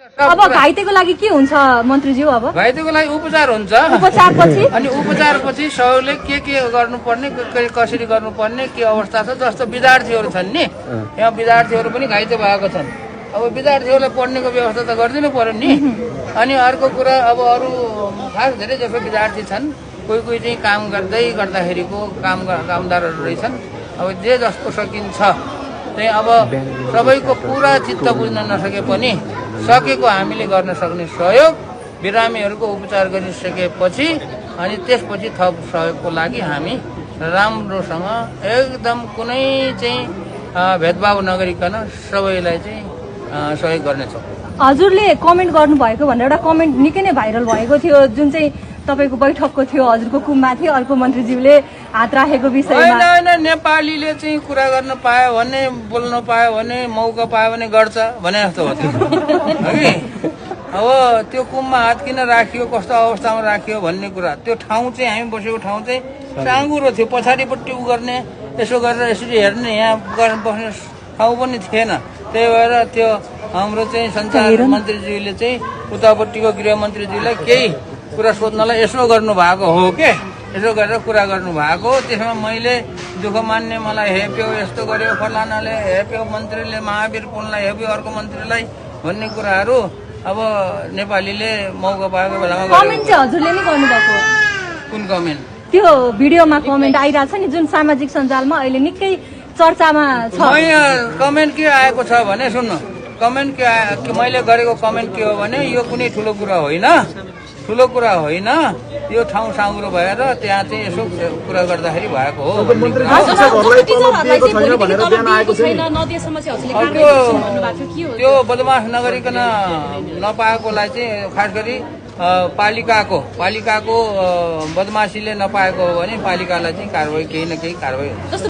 अब घाइतेको लागि के हुन्छ मन्त्रीज्यू? अब घाइतेको लागि उपचार हुन्छ, उपचारपछि अनि उपचारपछि सहयोगले के गर्नुपर्ने, कसरी गर्नुपर्ने के अवस्था छ। जस्तो विद्यार्थीहरू छन् नि, यहाँ विद्यार्थीहरू पनि घाइते भएको छन्। अब विद्यार्थीहरूलाई पढ्नेको व्यवस्था त गरिदिनु पर्यो नि। अनि अर्को कुरा, अब अरू खास धेरै जसो विद्यार्थी छन्, कोही चाहिँ काम गर्दाखेरिको कामदारहरू रहेछन्। अब जे जस्तो सकिन्छ चाहिँ अब सबैको पुरा चित्त बुझ्न नसके पनि सकेको हामीले गर्न सक्ने सहयोग बिरामीहरूको उपचार गरिसकेपछि अनि त्यसपछि थप सहयोगको लागि हामी राम्रोसँग एकदम कुनै चाहिँ भेदभाव नगरिकन सबैलाई चाहिँ सहयोग गर्नेछौँ। हजुरले कमेन्ट गर्नुभएको भनेर एउटा कमेन्ट निकै नै भाइरल भएको थियो, जुन चाहिँ तपाईँको बैठकको थियो, हजुरको कुममा थियो, अर्को मन्त्रीज्यूले हात राखेको विषयमा। होइन, नेपालीले चाहिँ कुरा गर्न पायो भने, बोल्न पायो भने, मौका पायो भने गर्छ भने जस्तो हो त्यो कि। अब त्यो कुममा हात किन राखियो, कस्तो अवस्थामा राखियो भन्ने कुरा, त्यो ठाउँ चाहिँ हामी बसेको ठाउँ चाहिँ साँगुरो थियो। पछाडिपट्टि उ गर्ने, यसो गरेर यसरी हेर्ने, यहाँ बस्ने ठाउँ पनि थिएन। त्यही भएर त्यो हाम्रो चाहिँ सञ्चार मन्त्रीज्यूले चाहिँ उतापट्टिको गृहमन्त्रीज्यूलाई केही कुरा सोध्नलाई यसो गर्नु भएको हो के, यसो गरेर कुरा गर्नु भएको। त्यसमा मैले दुःख मान्ने, मलाई हेप्यो, यस्तो गर्यो, फलानाले हेप्यो, मन्त्रीले महावीर पुनलाई हेप्यो, अर्को मन्त्रीलाई भन्ने कुराहरू अब नेपालीले मौका पाएको बेलामा कमेन्ट चाहिँ हजुरले नै गर्नुभएको? कुन कमेन्ट? त्यो भिडियोमा कमेन्ट आइरहेको छ नि, जुन सामाजिक सञ्जालमा अहिले निकै चर्चामा छ। कमेन्ट के आएको छ भने सुन्नु, कमेन्ट के मैले गरेको कमेन्ट के हो भने यो कुनै ठुलो कुरा होइन, ठुलो कुरा होइन। यो ठाउँ साँगुरो भएर त्यहाँ चाहिँ यसो कुरा गर्दाखेरि भएको हो। त्यो बदमास नगरिकन नपाएकोलाई चाहिँ खास गरी पालिकाको बदमासीले नपाएको हो भने पालिकालाई चाहिँ कारवाही केही न केही कारवाही हुन्छ। जस्तो